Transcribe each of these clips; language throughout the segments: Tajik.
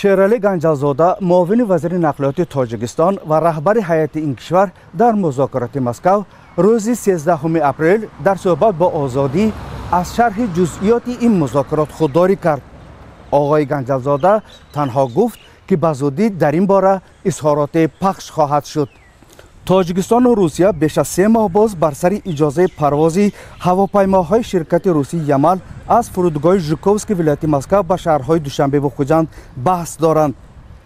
Шералӣ Ганҷалзода, муовини вазири нақлиёти Тоҷикистон ва раҳбари ҳайати ин кишвар дар музокироти Москав рӯзи 13 апрел дар суҳбат бо Озодӣ аз шарҳи ҷузъиёти ин музокирот худдорӣ кард. Оғои Ганҷалзода танҳо гуфт, ки ба зудӣ дар ин бора изҳороте пахш хоҳад шуд. Тоҷикистону Русия беш аз 3 моҳ боз бар сари иҷозаи парвози ҳавопаймоҳои ширкати русии Ямал аз фурудгоҳи Жуковски вилояти Москав ба шаҳрҳои Душанбеву Хуҷанд баҳс доранд.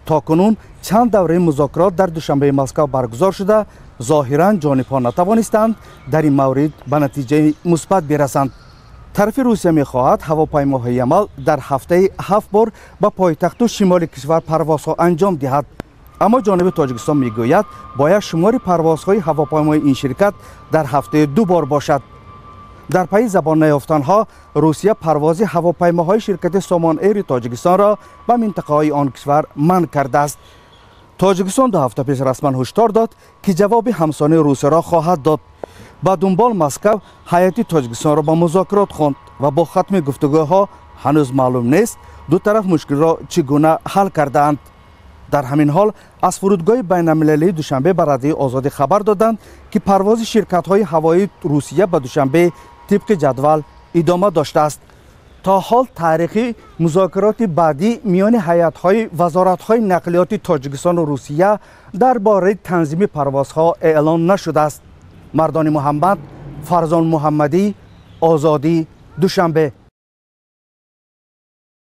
То кунун чанд давраи музокирот дар Душанбеи Москав баргузор шуда, зоҳиран ҷонибҳо натавонистанд дар ин маврид ба натиҷаи мусбат бирасанд. Тарафи Русия мехоҳад ҳавопаймоҳои Ямал дар ҳафтаи 7 бор ба пойтахту шимоли кишвар парвозҳо анҷом диҳад. Аммо ҷониби Тоҷикистон мегӯяд, бояд шумори парвозҳои ҳавопаймои ин ширкат дар ҳафтаи 2 бор бошад. Дар пайи забон наёфтанҳо Русия парвози ҳавопаймоҳои ширкати Сомон Эйри Тоҷикистонро ба минтақаҳои он кишвар манъ кардааст. Тоҷикистон 2 ҳафта пеш расман ҳушдор дод, ки ҷавоби ҳамсонаи Русияро хоҳад дод. Ба дунбол Москав ҳайати Тоҷикистонро ба музокирот хонд ва бо хатми гуфтугӯҳо ҳанӯз маълум нест ду тараф мушкилро чӣ гуна ҳал кардаанд. Дар ҳамин ҳол аз фурудгоҳи байналмилалии Душанбе ба Радиои Озодӣ хабар доданд, ки парвози ширкатҳои ҳавоии Русия ба Душанбе тибқи ҷадвал идома доштааст. То ҳол таърихи музокироти баъдӣ миёни ҳайатҳои вазоратҳои нақлиёти Тоҷикистону Русия дар бораи танзими парвозҳо эълон нашудааст. Мардони Муҳаммад, Фарзон Муҳаммадӣ, Озодӣ, Душанбе.